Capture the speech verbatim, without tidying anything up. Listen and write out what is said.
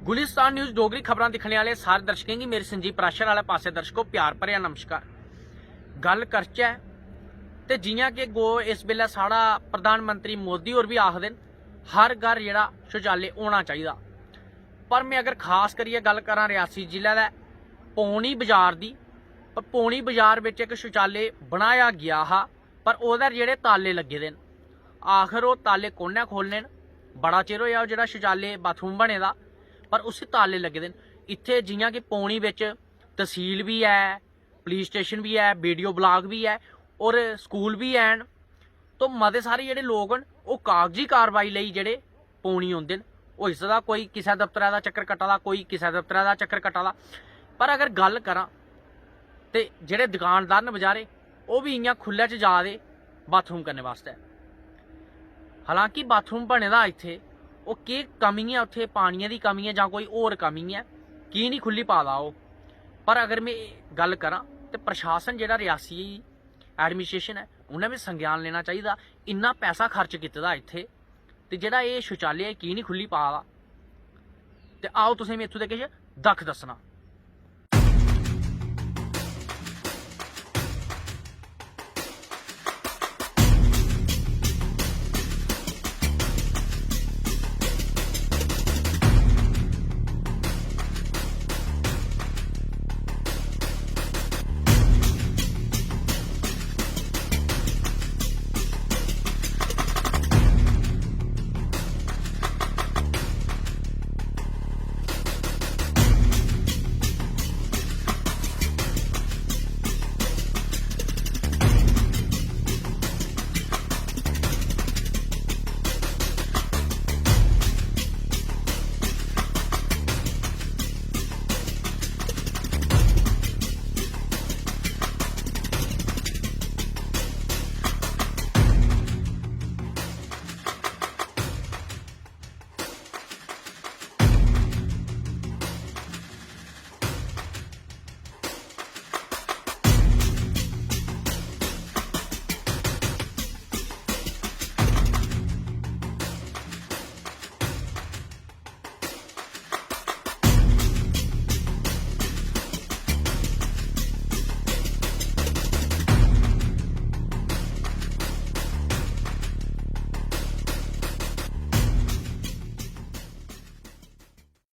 Gulistan news Dogri खबरां दिक्खने आह्ले सारे दर्शकें गी मेरे संजीव पराशर आह्ले पासै दर्शको प्यार भरेआ नमस्कार। गल्ल करचै ते जि'यां कि गो इस बेल्लै साढ़ा प्रधानमंत्री मोदी होर बी आखदे न, हर घर जेह्ड़ा शौचालय होना चाहिदा। पर में अगर खास करियै गल्ल करां रियासी जिले दे पौनी बाजार दी, पर पौनी बाजार बिच इक शौचालय बनाया गेआ हा, पर ओह्दे जेह्ड़े ताले लग्गे दे न, आखर ओह् ताले कु'न्नै खोलने न? बड़ा चिर होएआ ओह् जेह्ड़ा शौचालय बाथरूम बने दा, पर उसी ताले लग्गे दे न। इत्थै जि'यां कि पौनी बिच तसील बी ऐ, पुलिस स्टेशन बी ऐ, बीडीओ ब्लाक बी ऐ, और स्कूल बी हैन। तो मते सारे जेह्ड़े लोक न, ओह् कागजी कार्रवाई लेई जेह्ड़े पौनी औंदे न। होई सकदा कोई किसै दफ्तरै दा चक्कर कट्टा दा, कोई किसै दफ्तरै दा चक्कर कट्टा दा। पर अगर गल्ल करां ते जेह्ड़े दुकानदार न बजारे, ओह् बी इ'यां खु'ल्लै च जा दे बाथरूम करने बास्तै। हालांकि बाथरूम बने दा इत्थै, ओह् केह् कमी ऐ उत्थै, पानियै दी कमी ऐ जां कोई होर कमी ऐ, की निं खु'ल्ली पा दा ओह्? पर अगर में गल्ल करां ते प्रशासन जेह्ड़ा रियासी एडमिनिस्ट्रेशन ऐ, उ'नें बी संज्ञान लेना चाहिदा। इन्ना पैसा खर्च कीते दा इत्थै, ते जेह्ड़ा एह् शौचालय ऐ, की निं खु'ल्ली पा दा? ते आओ तुसें में इत्थूं दे किश दक्ख दस्सना।